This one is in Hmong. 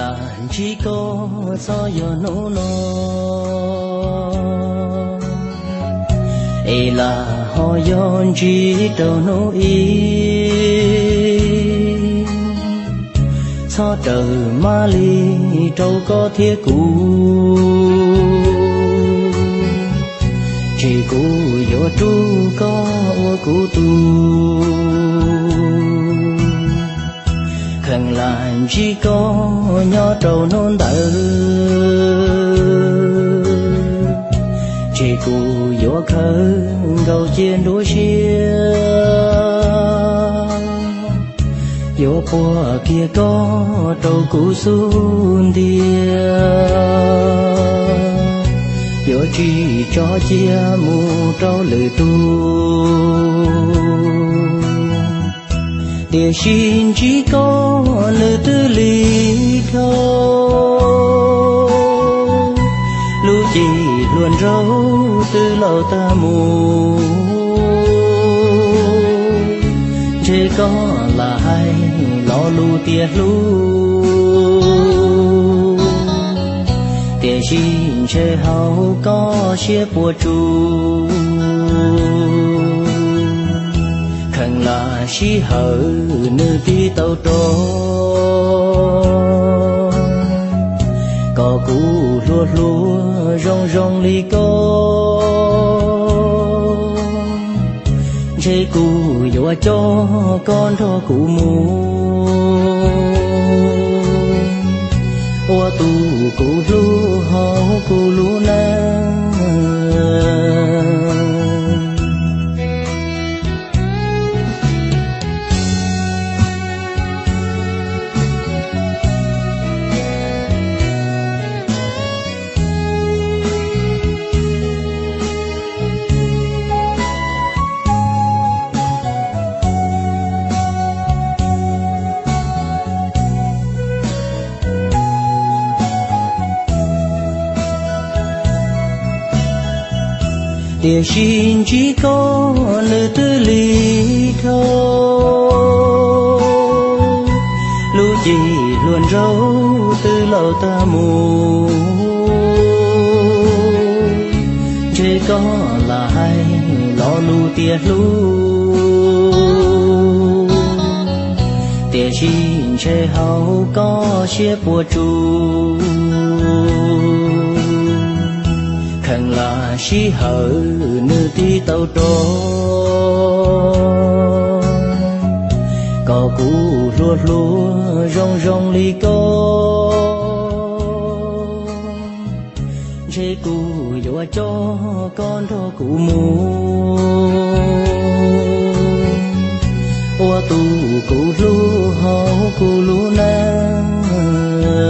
Lam ntsib koj txhob yog hnub no, es lam ho yog ntsib rau hnub ib. Txhob rawm maj li rau koj thiab kuv, ces kuv yuav rub koj ua kuv tug. Kheev lam ntsib koj nyob rau hnub ntawd, ces kuv yuav khawb nkaus cia nruab siab, yuav puag kiag koj rau kuv xub ntiag, yuav tsis tso cia mus rau lwm tus. Tiam sis ntsib koj nws twb li dhau, lub cim hluas nraug twb laus tag mus, ntshe koj lam hais lo lus tias hlub, tiam sis ntshe hauv koj siab puas tsuaj. Kheev lam sij hawm nws tig tau rov, kom kuv hluas hluas zoo zoo li koj, ntshe kuv yuav coj koj nrog kuv mus ua tus kuv hlub hauv kuv lub neej. Tiam sis ntsib koj nws twb li dhau, lub cim hluas nraug twb laus tag mus, ntshe koj lam hais lo lus tias hlub, tiam sis ntshe hauv koj siab puas tsuaj. Kheev lam sij hawm nws tig tau rov, kom kuv hluas hluas zoo zoo li koj, ntshe kuv yuav coj koj nrog kuv mus ua tus kuv hlub hauv kuv lub neej.